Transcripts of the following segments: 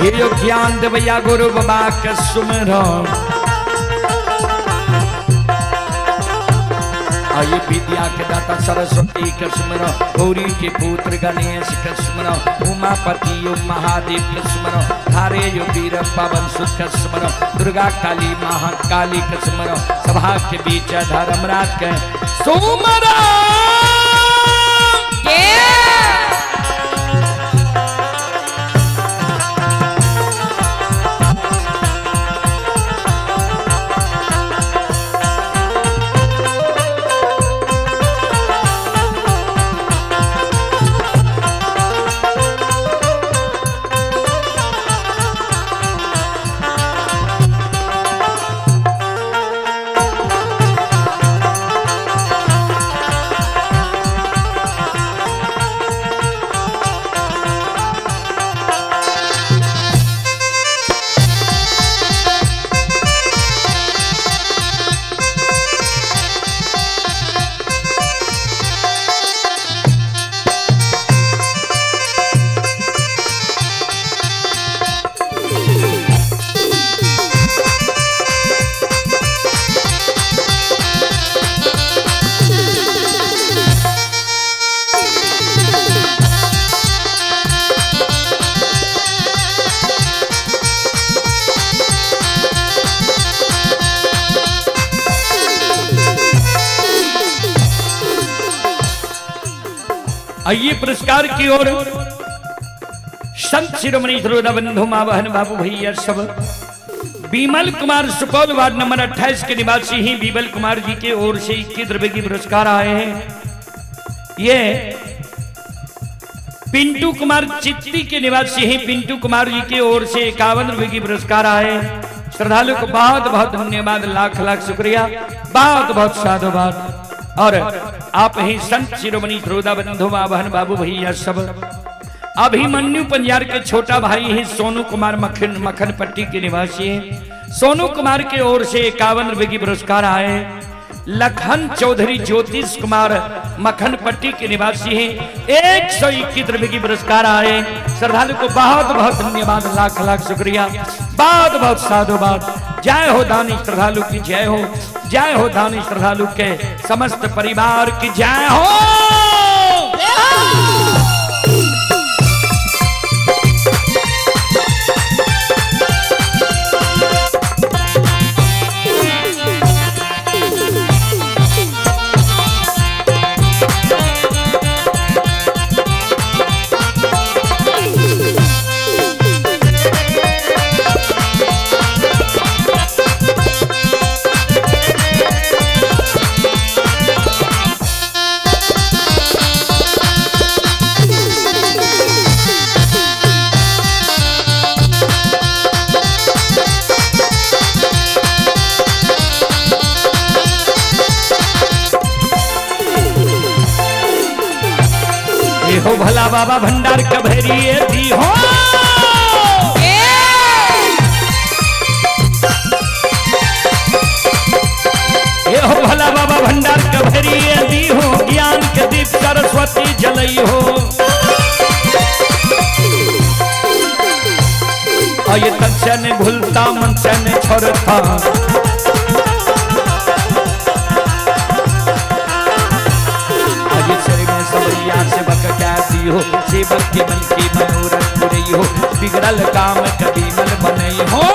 हे यो ज्ञान देवैया गुरु बाबा के सुमरन। आइए विद्या के दाता सरस्वती के सुमरो, गौरी के पुत्र गणेश के सुमरो, उमापति यो महादेव के सुमरो, धारे यो वीर पवन सुत के सुमरो, दुर्गा काली महाकाली के सुमरो, सभा के बीच धर्मराज के सुमरो। आइए पुरस्कार की ओर संत शिरोमणि बंधु माँ बहन बाबू भैया सब। बीमल कुमार सुपौल वार्ड नंबर 28 के निवासी ही बीमल कुमार जी के ओर से 21 रुपए की पुरस्कार आए हैं। ये पिंटू कुमार चित्ती के निवासी हैं, पिंटू कुमार जी के ओर से 51 रुपए की पुरस्कार आए। श्रद्धालु को बहुत बहुत धन्यवाद, लाख लाख शुक्रिया, बहुत बहुत साधुवाद। और आप ही संत शिरोमणि श्रोता बंधु बहन बाबू भैया सब। अभिमन्यु पंजार के छोटा भाई है सोनू कुमार मक्खन मक्खन पट्टी के निवासी हैं। सोनू कुमार के ओर से 51 रुपए की पुरस्कार आए। लखन चौधरी ज्योतिष कुमार मक्खन पट्टी के निवासी हैं, 121 रुपए की पुरस्कार आए। श्रद्धालु को बहुत बहुत धन्यवाद, लाख लाख शुक्रिया, बहुत बहुत साधुवाद। जय हो दानी श्रद्धालु की जय हो, जय हो दानी श्रद्धालु के समस्त परिवार की जय हो। हो भला बाबा भंडार कभेरिए दी हो। ये हो भला बाबा भंडार कभेरिए दी हो, ज्ञान के दीप सरस्वती जलई हो। ये तन से नहीं भूलता मन से नहीं छोड़ता, सेवक कहती हो, सेवक के मन की मनोरथ पुरई हो, बिगड़ल काम कभी मन बनई हो।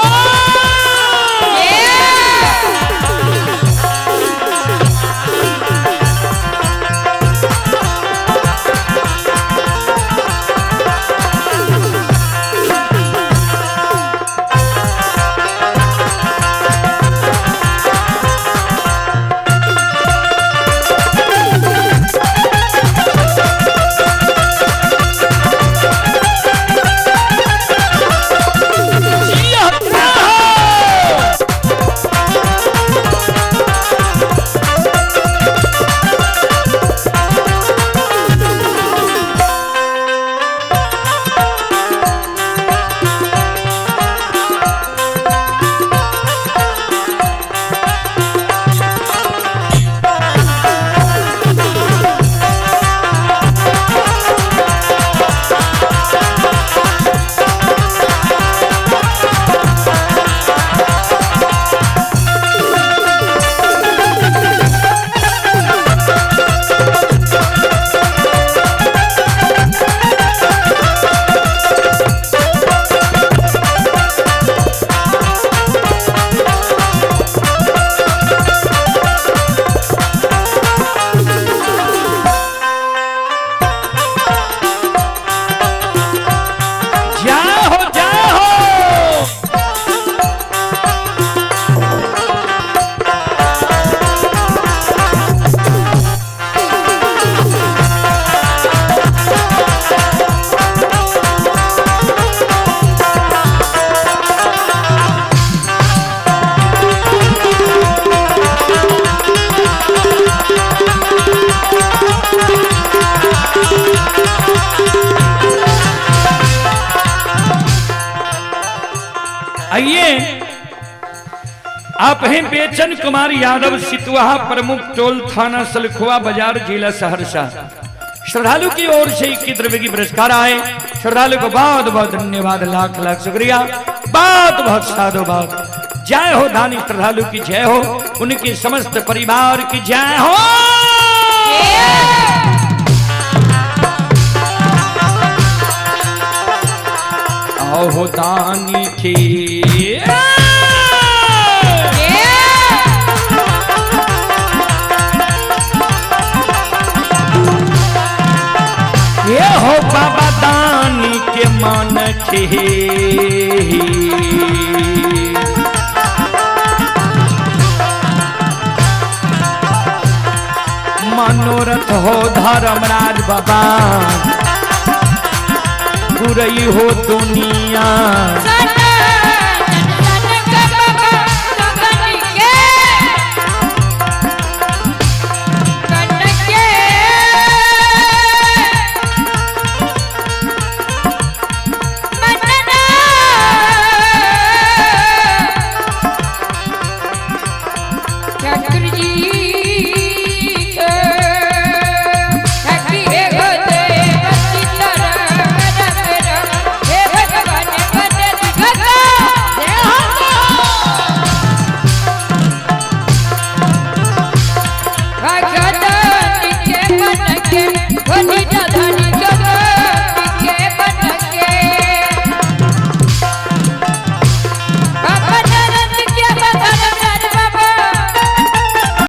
आइए, आप हैं बेचन कुमार यादव, सितुआ प्रमुख टोल, थाना सलखुआ बाजार, जिला सहरसा। श्रद्धालु की ओर से 21 रुपए की पुरस्कार आए। श्रद्धालु को बहुत बहुत धन्यवाद, लाख लाख शुक्रिया, बहुत बहुत साधुवाद। जय हो दानी श्रद्धालु की जय हो, उनके समस्त परिवार की जय हो। आओ दानी की। ये हो बाबा दानी के मन के। मनोरथ हो धर्मराज बाबा, पुरई हो दुनिया।